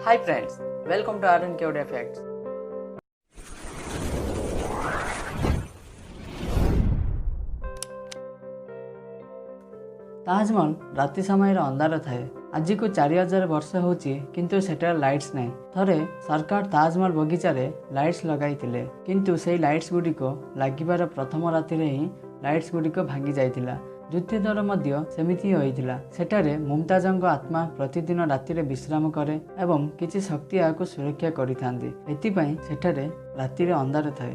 Hi friends, welcome to RNK Odia Facts. Taj Mahal ରାତି ସମୟରେ ଅନ୍ଧାର ଥାଏ। ଆଜିକୁ 4000 ବର୍ଷ ହେଉଛି, କିନ୍ତୁ ସେଠାରେ ଲାଇଟ୍ସ ନାହିଁ। ଥରେ ସରକାର ତାଜମହଲ ବଗିଚାରେ ଲାଇଟ୍ସ ଲଗାଇଥିଲେ, କିନ୍ତୁ ସେଇ ଲାଇଟ୍ସ ଗୁଡ଼ିକ ଲାଗିବାର ପ୍ରଥମ ରାତିରେ ହିଁ ଲାଇଟ୍ସ ଗୁଡ଼ିକ ଭାଙ୍ଗି ଯାଇଥିଲା। ଦ୍ୱିତୀୟ ଥର ମଧ୍ୟ ସେମିତି ହିଁ ହୋଇଥିଲା। ସେଠାରେ ମୁମତାଜଙ୍କ ଆତ୍ମା ପ୍ରତିଦିନ ରାତିରେ ବିଶ୍ରାମ କରେ ଏବଂ କିଛି ଶକ୍ତି ଏହାକୁ ସୁରକ୍ଷା କରିଥାନ୍ତି। ଏଥିପାଇଁ ସେଠାରେ ରାତିରେ ଅନ୍ଧାର ଥାଏ।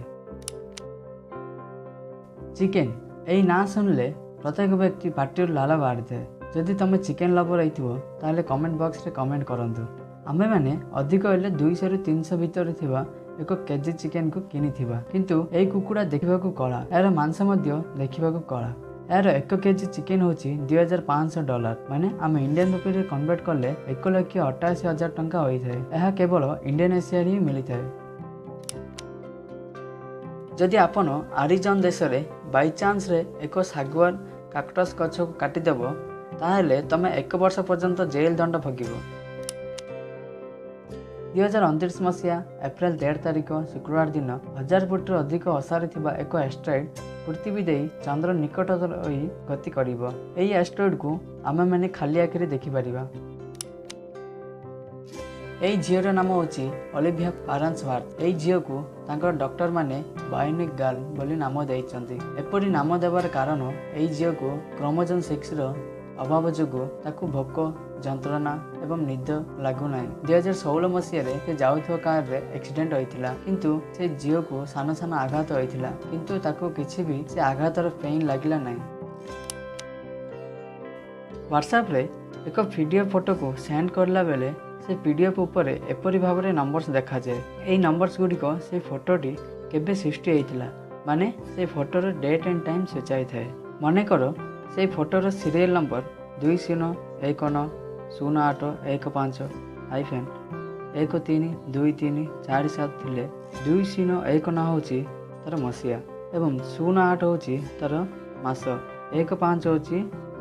ଚିକେନ୍ ଏଇ ନାଁ ଶୁଣିଲେ ପ୍ରତ୍ୟେକ ବ୍ୟକ୍ତି ପାଟିରୁ ଲାଳ ବାହାରିଥାଏ। ଯଦି ତୁମେ ଚିକେନ୍ ଲଭର ହେଇଥିବ, ତାହେଲେ କମେଣ୍ଟ ବକ୍ସରେ କମେଣ୍ଟ କରନ୍ତୁ। ଆମେମାନେ ଅଧିକ ହେଲେ 200ରୁ 300 ଭିତରେ ଥିବା ଏକ କେଜି ଚିକେନକୁ କିଣିଥିବା, କିନ୍ତୁ ଏହି କୁକୁଡ଼ା ଦେଖିବାକୁ କଳା, ଏହାର ମାଂସ ମଧ୍ୟ ଦେଖିବାକୁ କଳା। ଏହାର 1 କେଜି ଚିକେନ୍ ହେଉଛି $2500, ମାନେ ଆମେ ଇଣ୍ଡିଆନ୍ ରୁପିରେ କନଭର୍ଟ କଲେ 1,88,000 ଟଙ୍କା ହୋଇଥାଏ। ଏହା କେବଳ ଇଣ୍ଡୋନେସିଆରେ ହିଁ ମିଳିଥାଏ। ଯଦି ଆପଣ ଆରିଜନ ଦେଶରେ ବାଇଚାନ୍ସରେ ଏକ ଶାଗୁଆନ କାକ୍ଟସ୍ ଗଛକୁ କାଟିଦେବ, ତାହେଲେ ତମେ 1 ବର୍ଷ ପର୍ଯ୍ୟନ୍ତ ଜେଲ୍ ଦଣ୍ଡ ଭୋଗିବ। 2029 ମସିହା ଏପ୍ରିଲ 1.5 ତାରିଖ ଶୁକ୍ରବାର ଦିନ 1000 ଫୁଟରୁ ଅଧିକ ଅସାରେ ଥିବା ଏକ ଆଷ୍ଟ୍ରଏଡ୍ ପୃଥିବୀ ଦେଇ ଚନ୍ଦ୍ର ନିକଟତର ହୋଇ ଗତି କରିବ। ଏହି ଆଷ୍ଟ୍ରଏଡ୍କୁ ଆମେମାନେ ଖାଲି ଆଖିରେ ଦେଖିପାରିବା। ଏହି ଝିଅର ନାମ ହେଉଛି ଅଲିଭିଆ ପାରାନ୍ସୱାର୍ଥ। ଏହି ଝିଅକୁ ତାଙ୍କର ଡକ୍ଟରମାନେ ବାୟୋନିକ୍ ଗାର୍ଲ ବୋଲି ନାମ ଦେଇଛନ୍ତି। ଏପରି ନାମ ଦେବାର କାରଣ, ଏହି ଝିଅକୁ କ୍ରୋମୋଜୋମ୍ 6ର ଅଭାବ ଯୋଗୁଁ ତାକୁ ଭୋକ, ଯନ୍ତ୍ରଣା ଏବଂ ନିଦ ଲାଗୁନାହିଁ। 2016 ମସିହାରେ ସେ ଯାଉଥିବା କାରରେ ଆକ୍ସିଡେଣ୍ଟ ହୋଇଥିଲା, କିନ୍ତୁ ସେ ଝିଅକୁ ସାନ ସାନ ଆଘାତ ହୋଇଥିଲା, କିନ୍ତୁ ତାକୁ କିଛି ବି ସେ ଆଘାତର ପେନ୍ ଲାଗିଲା ନାହିଁ। ହ୍ୱାଟ୍ସଆପ୍ରେ ଏକ ପି.ଡି.ଏଫ୍ ଫଟୋକୁ ସେଣ୍ଡ କରିଲା ବେଳେ ସେ ପି.ଡି.ଏଫ୍ ଉପରେ ଏପରି ଭାବରେ ନମ୍ବର୍ସ ଦେଖାଯାଏ। ଏହି ନମ୍ବର୍ସ ଗୁଡ଼ିକ ସେ ଫଟୋଟି କେବେ ସୃଷ୍ଟି ହୋଇଥିଲା, ମାନେ ସେ ଫଟୋର ଡେଟ୍ ଆଣ୍ଡ ଟାଇମ୍ ସୂଚାଇଥାଏ। ମନେକର ସେଇ ଫଟୋର ସିରିଏଲ୍ ନମ୍ବର 20190815-132347 ଥିଲେ, 2019 ହେଉଛି ତା'ର ମସିହା ଏବଂ 08 ହେଉଛି ତା'ର ମାସ, 15 ହେଉଛି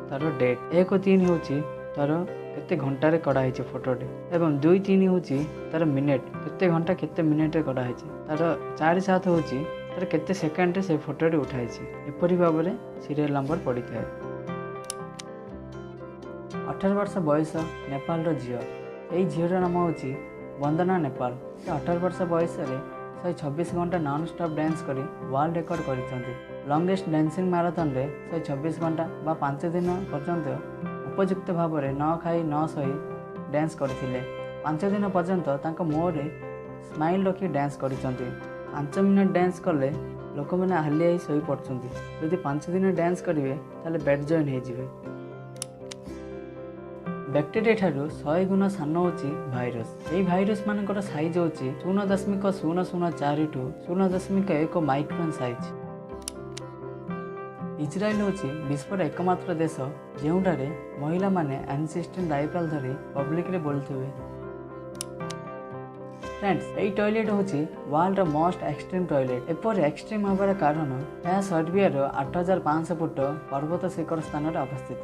ତା'ର ଡେଟ୍, 13 ହେଉଛି ତା'ର କେତେ ଘଣ୍ଟାରେ କଢ଼ା ହେଇଛି ଫଟୋଟି ଏବଂ 23 ହେଉଛି ତା'ର ମିନିଟ୍, କେତେ ଘଣ୍ଟା କେତେ ମିନିଟ୍ରେ କଢ଼ା ହେଇଛି, ତା'ର 47 ହେଉଛି ତା'ର କେତେ ସେକେଣ୍ଡରେ ସେ ଫଟୋଟି ଉଠାଇଛି। ଏପରି ଭାବରେ ସିରିଏଲ୍ ନମ୍ବର ପଡ଼ିଥାଏ। 18 ବର୍ଷ ବୟସ ନେପାଳର ଝିଅ। ଏହି ଝିଅର ନାମ ହେଉଛି ବନ୍ଦନା ନେପାଳ। ସେ 18 ବର୍ଷ ବୟସରେ 126 ଘଣ୍ଟା ନନ୍ ଷ୍ଟପ୍ ଡ୍ୟାନ୍ସ କରି ୱାର୍ଲଡ ରେକର୍ଡ କରିଛନ୍ତି। ଲଙ୍ଗେଷ୍ଟ ଡ୍ୟାନ୍ସିଂ ମାରାଥନରେ 126 ଘଣ୍ଟା ବା 5 ଦିନ ପର୍ଯ୍ୟନ୍ତ ଉପଯୁକ୍ତ ଭାବରେ ନ ଖାଇ ନ ଶୋଇ ଡ୍ୟାନ୍ସ କରିଥିଲେ। 5 ଦିନ ପର୍ଯ୍ୟନ୍ତ ତାଙ୍କ ମୁହଁରେ ସ୍ମାଇଲ୍ ରଖି ଡ୍ୟାନ୍ସ କରିଛନ୍ତି। 5 ମିନିଟ୍ ଡ୍ୟାନ୍ସ କଲେ ଲୋକମାନେ ହାଲିଆ ହେଇ ଶୋଇପଡ଼ୁଛନ୍ତି। ଯଦି 5 ଦିନ ଡ୍ୟାନ୍ସ କରିବେ, ତାହେଲେ ବେଡ୍ ଜଏନ୍ ହେଇଯିବେ। ବ୍ୟାକ୍ଟେରିଆ ଠାରୁ 100 ଗୁଣ ସାନ ହେଉଛି ଭାଇରସ୍। ଏହି ଭାଇରସ୍ ମାନଙ୍କର ସାଇଜ୍ ହେଉଛି 0.004 ଟୁ 0.1 ମାଇକ୍ରୋନ୍ ସାଇଜ୍। ଇସ୍ରାଏଲ ହେଉଛି ବିଶ୍ୱର ଏକମାତ୍ର ଦେଶ ଯେଉଁଠାରେ ମହିଳାମାନେ ଏମ୍ 16 ରାଇଫଲ୍ ଧରି ପବ୍ଲିକରେ ବୁଲୁଥିବେ। ଫ୍ରେଣ୍ଡସ୍, ଏହି ଟଏଲେଟ୍ ହେଉଛି ୱାର୍ଲଡର ମୋଷ୍ଟ ଏକ୍ସଟ୍ରିମ୍ ଟଏଲେଟ୍। ଏପରି ଏକ୍ସଟ୍ରିମ୍ ହେବାର କାରଣ, ଏହା ସର୍ବିଆର 8500 ଫୁଟ ପର୍ବତ ଶିଖର ସ୍ଥାନରେ ଅବସ୍ଥିତ।